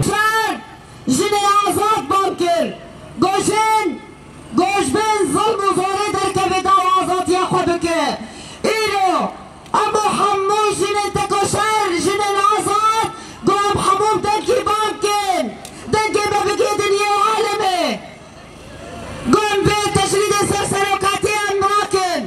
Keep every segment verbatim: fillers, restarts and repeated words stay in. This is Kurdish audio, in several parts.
Şer jinê azad bang kir. Go jin, go ji bin zilm û zorê derkeve dawa azadiya xwe bike. Îro em û hemû jinên tekoşer, jinên azad, go em hemû bi dengî bang kin. Dengê me bigê dinyê û alemê. Go em vê tecrîdê ser serokatiya em rakin.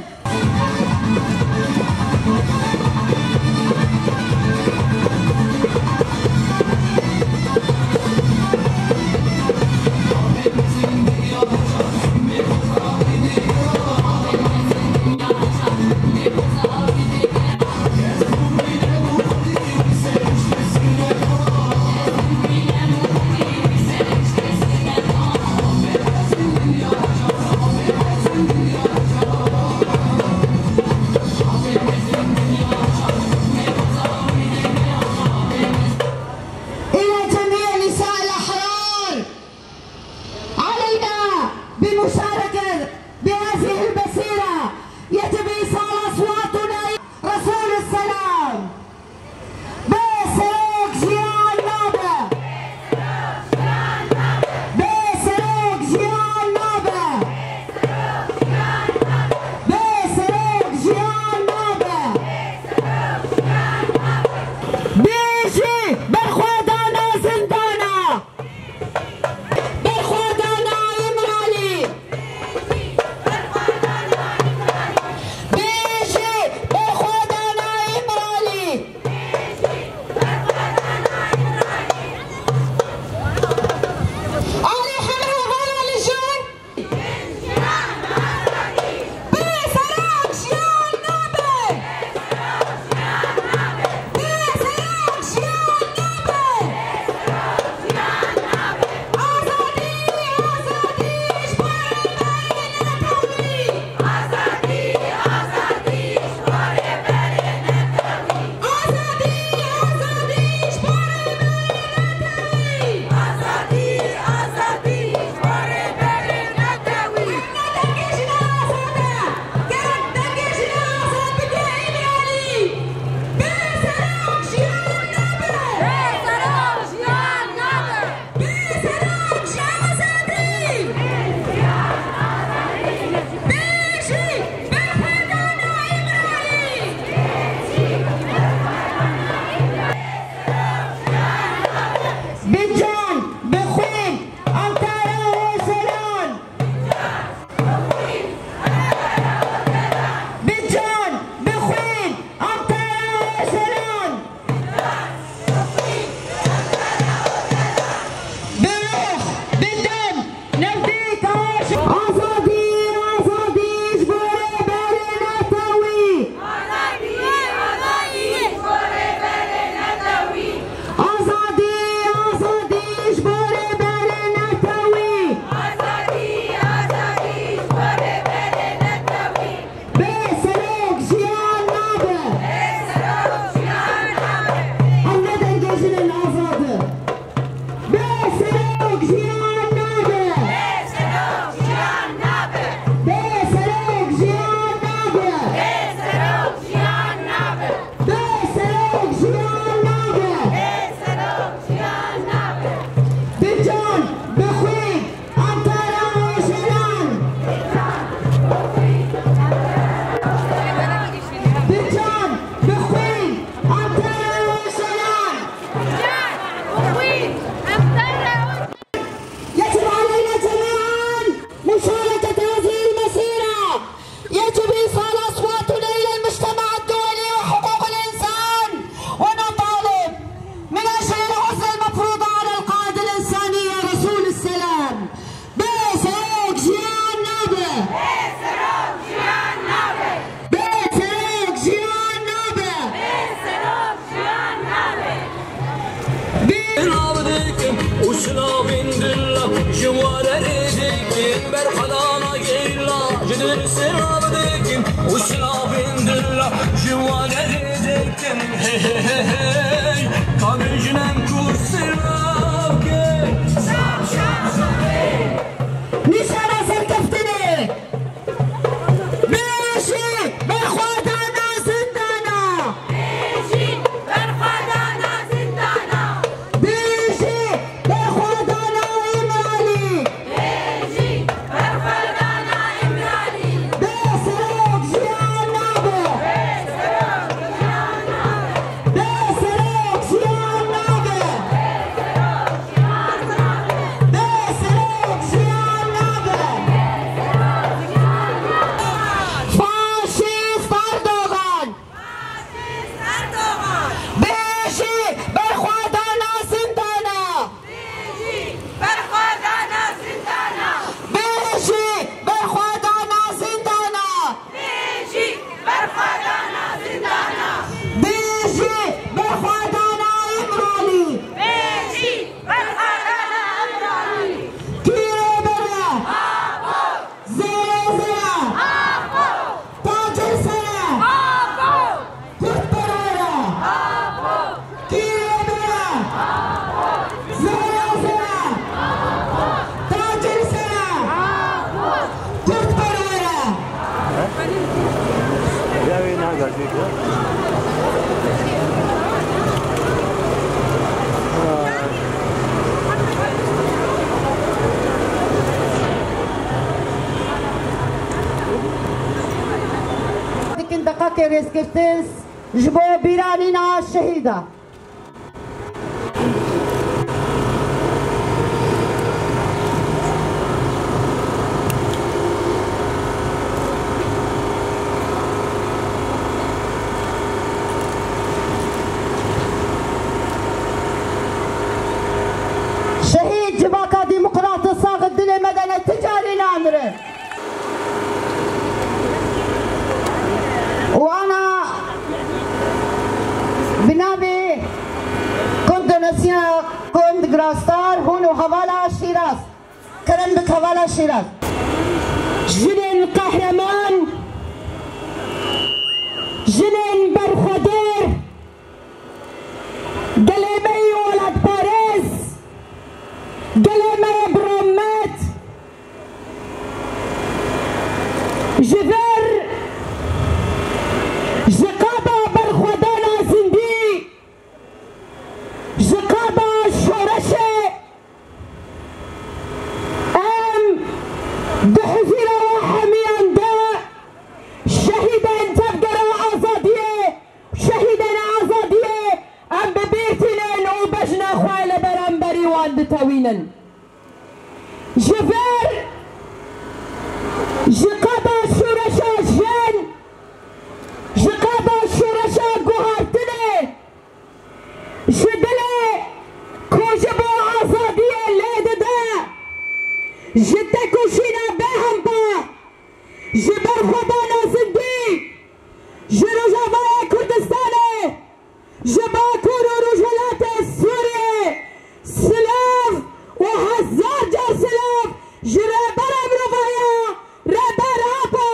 Hey, hey, hey, hey, ka bêjin em ku silav ke. Nîşana serkeftinê. Bijî berxwedana zindana. Bijî berxwedana zindana. Bijî berxwedana Îmralî. Bijî berxwedana Îmralî. Bê serok jiyan nabe. Bê serok jiyan nabe. Bê serok jiyan nabe. Faşîst Erdogan. Faşîst Erdogan. Bijî berxwedana zindana. Bijî berxwedana zindana. Bijî berxwedana zindana. Bijî berxwedana zindana. Bijî berxwedana Îmralî. Bijî berxwedana Îmralî. Kî bere. Abo. Zere zere. Abo. Tacir sere. Abo. Kurd perwere. Abo. Kî bere. Abo. Zere zere. Abo. Tacir sere. Abo. Kurd perwere. Ya wê ne gerçek ya. Dikin deqakê rêzgirtin ji bo bîranîna şehîda. Şehîd civaka demokrat sax dilê me de ne, ti carî namire. Wana bi navê Gund Nusîna Gund Girastar hûn û hevala Şîraz. Kerem bik hevala Şîraz. Jinên qehreman, jinên berxwedar, gelê me yê welatparêz, gelê me yê bi rehmet, ji vir, ji qada berxwedana zindî, ji qada şoreşê, em di huzûra we hemiyan de şehîdên tevgera azadiyê, şehîdên azadiyê em bi bîr tînin û bejna xwe li beramberî wan ditewînin. Ji vir, ji qada şoreşa jin, ji qada şoreşa guhartinê, ji dilê ku ji bo azadiyê lê dide, ji tekoşîna bêhempa, ji berxwedana zindî, ji Rojavayê Kurdistanê, ji Bakur û Rojhilatê Sûriyê, silav û hezar car silav ji Rêbera Mirovaya Rêber Apo.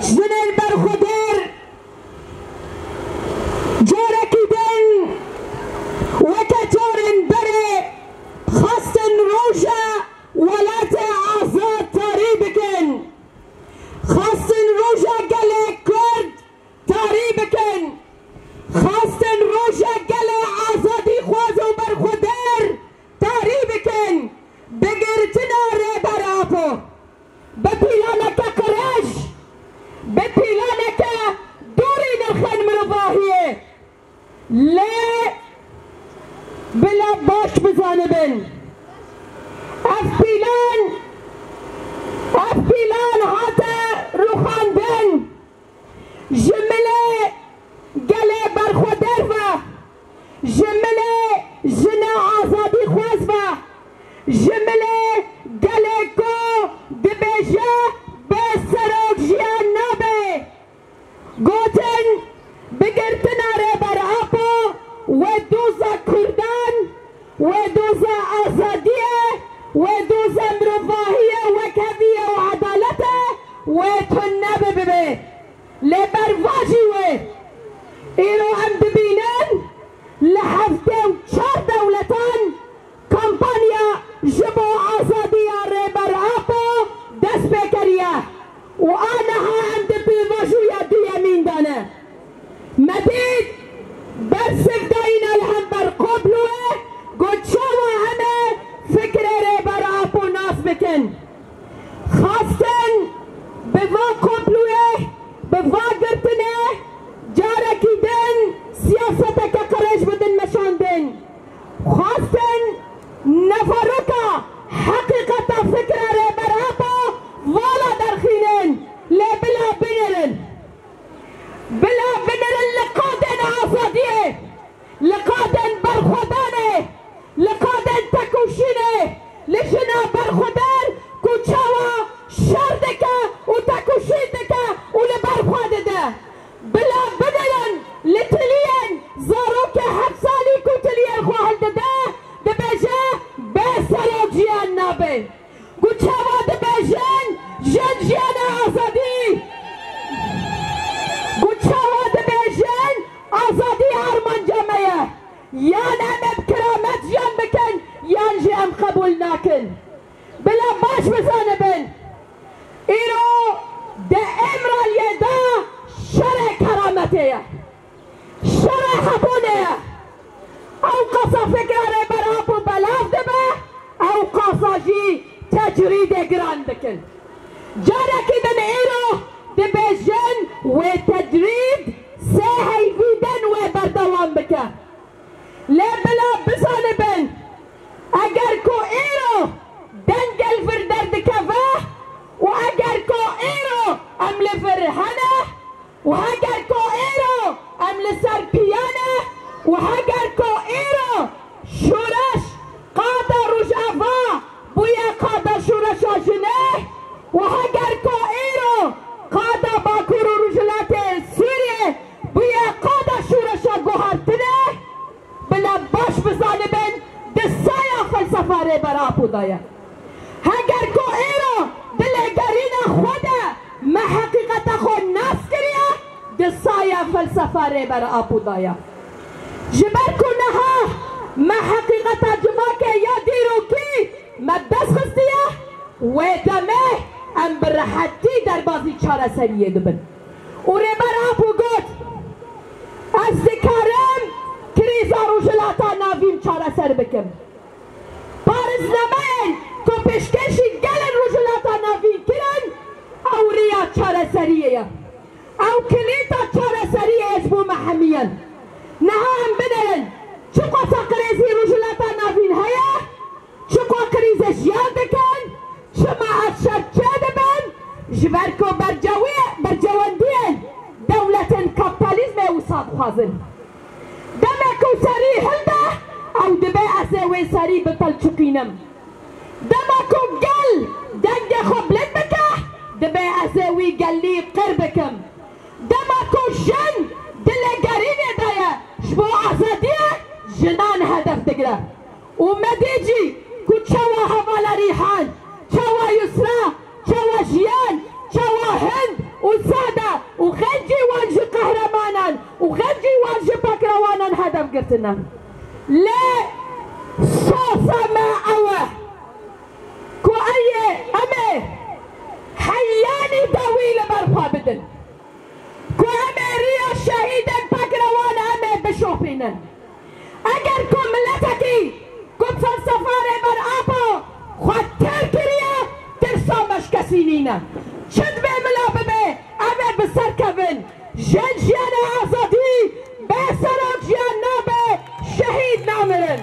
Jinên berxwedar carekî din weke carên berê xwestin roja welatê azad tarî Wê tune bibe. Lê bervajî wê, îro em dibînin li heftê û çar dewletan kampanya ji bo azadiya Rêber Apo dest pê kiriye û aniha em di pêvajoya duyemîn de ne. Me dît bersiv dayîne li hember komployê, got çawa em ê fikrê Rêber Apo nas bikin. Xwestin bi van komployê, bi van girtinê carekî din siyaseteke qirêj bidin meşandin. Xwestin neveroka heqîqeta fikra Rêber Apo vala derxînin, lê bila binirin. Bila binirin li qadên azadiyê, li qadên berxwedanê, li qadên tekoşînê, li jina berxwedar ku çawa şer dike û tekoşîn dike û li ber xwe dide. Bila binirin li tiliyên zarokê heft salî ku tiliyên xwe hildide, dibêje bê serok jiyan nabe. Ku çawa dibêjin jin jiyana azadî? Ku çawa dibêjin azadî armanca me ye? Yan em ê bi keramet jiyan bikin, yan jî em qebûl nakin. Bila baş bizanibin, îro di Îmraliyê de şerê kerametê ye. Şerê hebûnê ye. Ew qasa fikra Rêber Apo belav dibe, ew qasa jî tecrîdê giran dikin. Carekî din îro dibêjin wê tecrîd sê heyvî din wê berdewam bike. Lê bila bizanibin, eger ku îro dengê li vir derdikeve û eger ku îro em li vir hene, û heger ku îro em li ser piya ne, û heger ku îro şoreş qada Rojava bûye qada şoreşa jinê, û heger ku îro qada Bakur û Rojhilatê Sûriyê bûye qada şoreşa guhertinê, bila baş bizanibin di saya felsefa Rêber Apo de ye. Heger ku îro di lêgerîna xwe de me heqîqeta xwe nas kiriye, di saya felsefa Rêber Apo de ye. Ji ber ku niha me heqîqeta civakê ya dîrokî me bi dest xistiye, wê demê em bi rehetî derbazî çareseriyê dibin. Û Rêber Apo got, ez dikarim krîza Rojhilata Navîn çareser bikim. Parêznameyên ku pêşkêşî gelên Rojhilata Navîn kirin, ew riya çareseriyê ye. Ew kilîta çareseriyê ye ji bo me hemî ye. Niha em binêrin, çiqasa krîzî Rojhilata Navîn heye, çiqa krîzê jiyan dikin, çima ev şer çêdibin, ji ber ku bercewî-, bercewendiyên dewletên kapîtalîzmê wisa dixwazin. Dema ku serî hilde, ew dibê ez ê wê serî bipilçiqînim. Dema ku gel dengê xwe bilind bike, dibê ez ê wî gelî qir bikim. Dema ku jin di lêgerînê de ye, ji bo azadiyê jinan hedef digire. Û me dî jî ku çawa hevala Rîhan, çawa Yusra, çawa Jiyan, çawa Hind û Sade û xencî wan ji qehremanan û xencî wan ji pakrewanan hedef girtine. Lê sosa me ew e ku ey ê em ê heyanî dawî li ber xwe bidin. Ku em ê riya şehîdên pakrewan em ê bişopînin. Eger ku miletekî ku felsefa Rêber Apo xwe têr kiriye, tirsa me ji kesî nîne. Çi dibê mila bibe, em ê bi ser kevin. Jin jiyana azadî bê serok jiyan nabe, şehîd namirin.